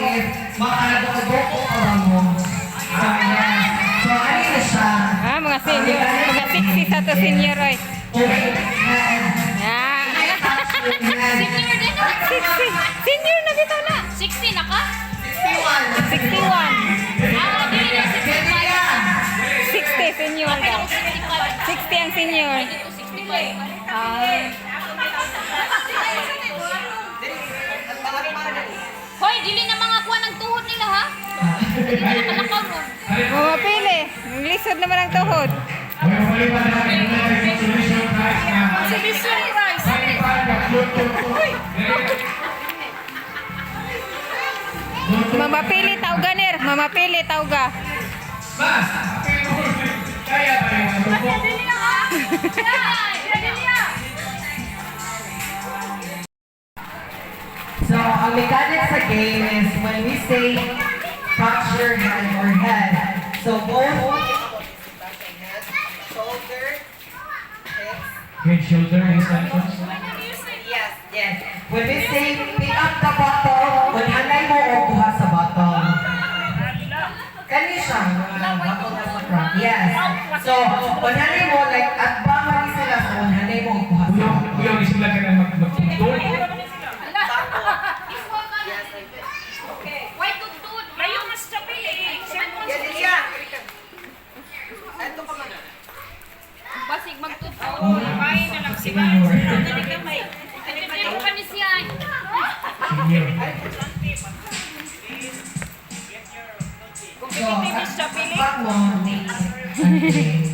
if makadoko ka ba mo. So, yes. So, ano na siya? Ah, mga senior. Mga 60 sa to senior, oy. Okay. Head. Ah. Senior din na. 60. Senior na bitaw na. 60 na ka? 61. 61. Ah, dili na 65. 60 senior Okay daw. ako 65. 60 ang senior. Dito 65. Ah. Hoy, dili na mga kuha ng tuhod nila ha. Dili na kalakaw ron. Mamapili. Ang lisod naman ang tuhod. Consolation prize. Mamapili tawga ner. Mamapili tawga. Kaya ba yung matubo? Dili na ha. Dili na. So, ang mechanics sa game is when we say touch your hand or head. So, both shoulder, hips. Head, shoulder, hips, and toes. Yes. When we say pick up the bottle, unhanay mo o kuha sa bottle. Kani siya, mga bottle na sa front. Yes. So, unhanay mo, like, at bang sila, so unhanay mo o kuha sa Kuyaw, bottle. kuyaw, isula ka na magtugtog. Why tutod? Layo mas sa pili. Basig magtutod. Kain na lang sila. Senior. Pero pa ni siya. Senior. So, Competitive is sa pili. at mo, okay.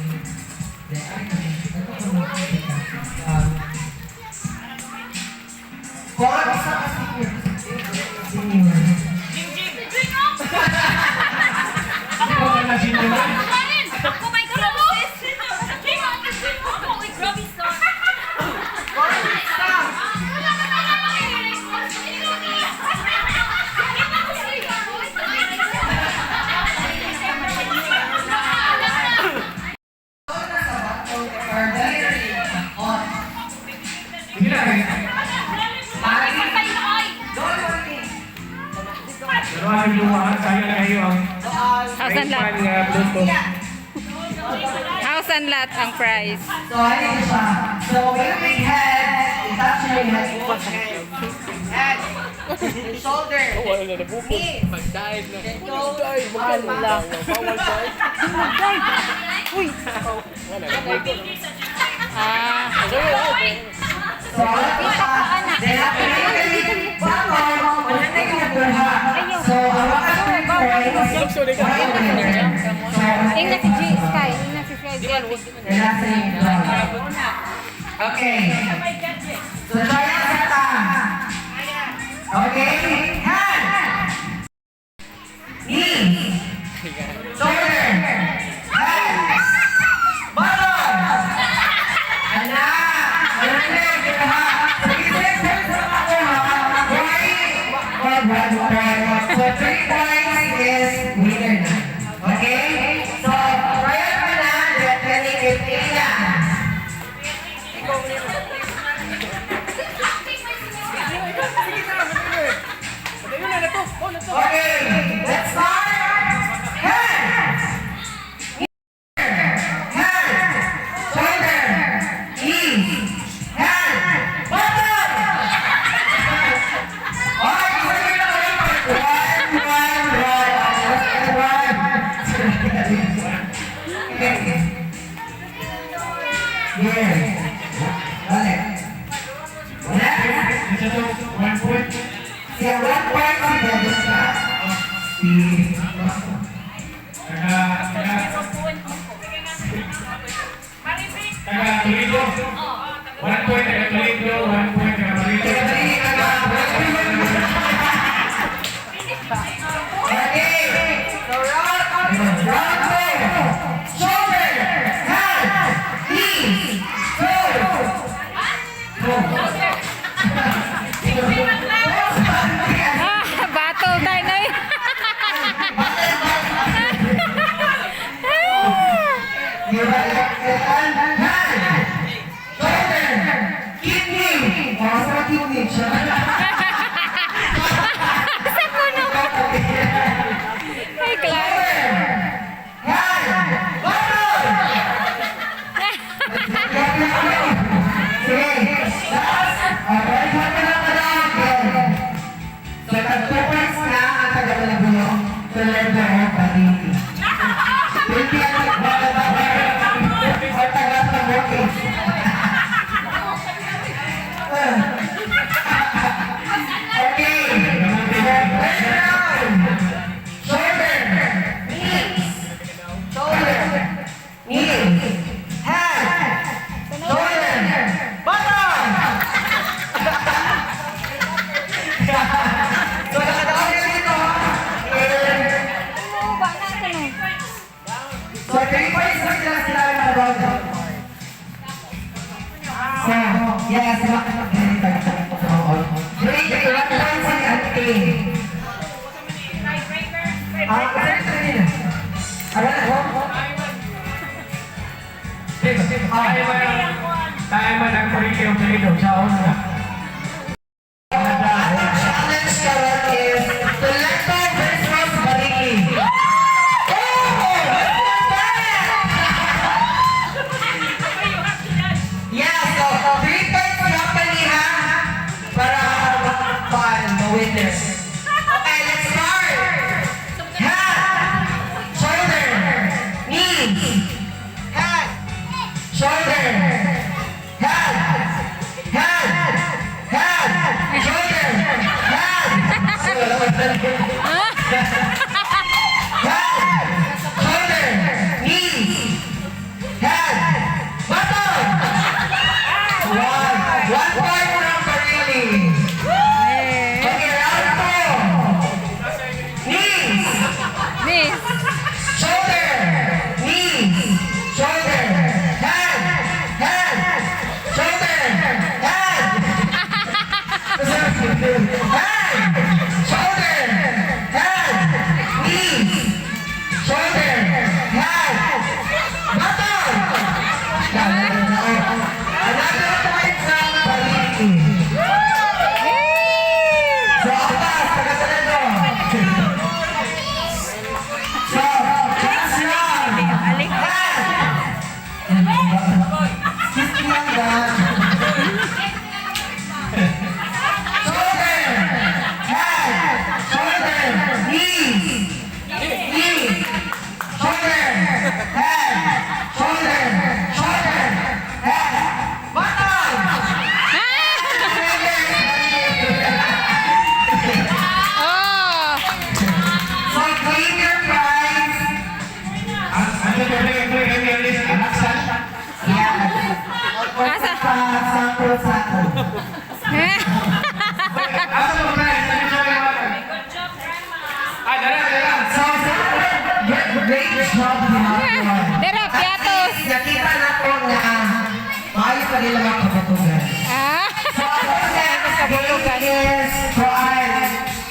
Kung ano sa senior, senior. Jing Jing. Ikaw ka na senior. Kain! Ako may grabe. Ako may grabe sa. Or very on. Sige na. Pero ang lumahan, sayang na kayo ang House and lot. pan nga Bluetooth. House and lot ang prize. So, ayun siya. So, when we head, touch your head. Head. Shoulder. Knees. Then toes. Uy. Ah. So, ano siya? Then, after you bottle, wala na yung kuha. So, hawakan mo yung points. Wala yung winner. So, Ingna si G Sky. Ingna si Sky. Kaya sa yung Okay. So, try ang kata. Okay? Hand. Knee. Shoulder. Head. Bottom. Anak. Wala na yung kuha. So, isa sa makuha. Why? One, one point. So, 3 points is winner na. Okay? So, trial ka na. Get ready with Tia. Okay, let's start. Hand. Hand. Shoulder. Knee. Hand. Bottom. Okay, sabay na kayo. One, one, one. One. Okay. Here. Balik. Next. Isa to, 1 point. Siya, 1 point si Jessica. Si Taga, taga, taga Toledo. 1 point taga Toledo, 1 point taga Toledo. Okay. So round, round two. Shoulder, hand, knees, toes. Toes. Ah, battle tayo na eh. murag. So, yes, great, 1 point si Ate. Tiebreaker. Ah, sir, kanina. Ah, wala, oh. Tayo man, tayo man ang kurike ng Toledo. Sa una. Atong challenge karon is Toledo versus Barili. Oh! Yeah, so 3 points company ha para makakuan the winner. Okay, let's start. Head, shoulder, knees, head, shoulder, head, head, head, shoulder, head. Head, shoulder, knees, head, button. One. 1 point from Barili. Eh, Okay, round two. Knees, Miss. shoulder, knees, shoulder, head, head, shoulder, head. Head, shoulder, head, knees, shoulder, head, button. Another point from Barili. So, apas, taga-Toledo. So, last round. Head. Excuse me lang ba? Shoulder. Head. Shoulder. Knees. Knees. Shoulder. Head. Shoulder. Shoulder. Head. Button. Oh! So, claim your prize. Ang ano to play ang Alaksan. Yes. Asa? Sample sa ako. Asa mo prize? Ano siya yung mga? Good job, Grandma. Ah, dara, dara. So, great, great job, Hinaton. Dara, piatos. Nakita na po nga maayo pa nila mga kabatugan. Ah! So, ang next game is kuan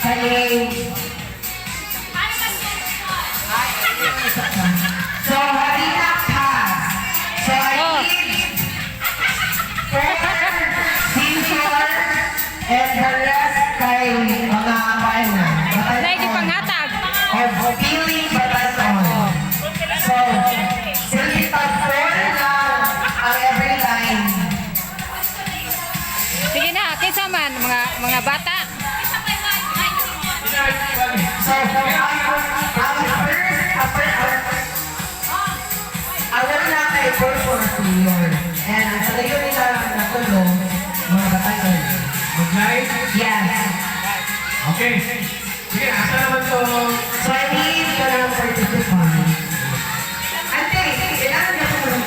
kaning. So, Harina pass. So, I need four senior and the rest kay mga kuan na. Nay, di panghatag. Of feeling bataton. So, silbi tag four lang ang every line. Sige na, kinsa man mga bata. So, ang first, upper, ang na kay four for senior. And ang sa layo nila natulong, mga bataton. Mag-live? Yes. Okay. Sige, asa naman to? So, I need ka ng participant. Ante, kailangan na ko ng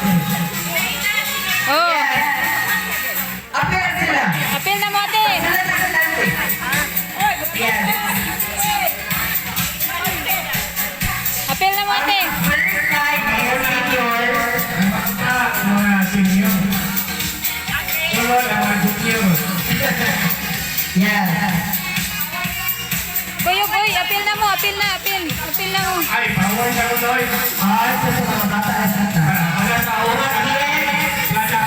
Oh, Yes. Appear sila. Apil na mo ate. Sila na sila, ante. Yes. Apil na mo ate. First line is senior. Ang bata, mga senior. Sunod ang mga junior. Yes. Kuyog, uy, apil na mo, apil na, apil. Apil na mo. Ay, power sa kunoy. Ah, ito sa mga bata na sa Wala sa ulan. Wala.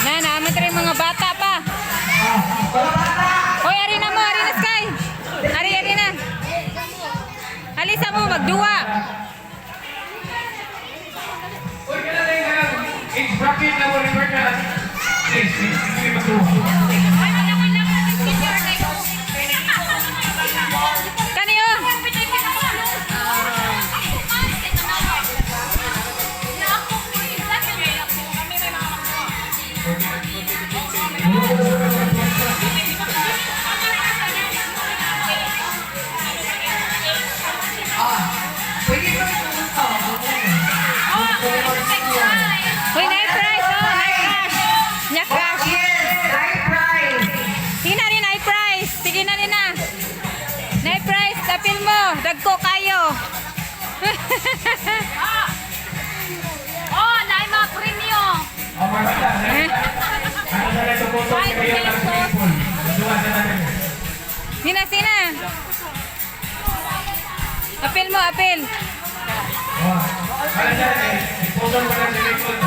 Na, naamot rin mga bata pa. Ah, mga bata! Hoy, ari na mo, ari na Sky. Ari, ari na. Alisa mo, magduwa. Uy, kailan na yung kanang age bracket na mo refer na. Please, please, hindi matuwa. Kani oh. Ah, pwede ba ito? Hoy, night price oh, night cash. Nya cash. Yes, night prize. Sige na rin, night price. Sige na rin na. Night price, apil mo. Dagko kayo. Pagkabata. Ano sa ito po sa kayo ng swimming pool? Duwa sa natin. Sina, sina. Apil mo, apil. Oh. Para sa atin, iputol pa ng swimming pool.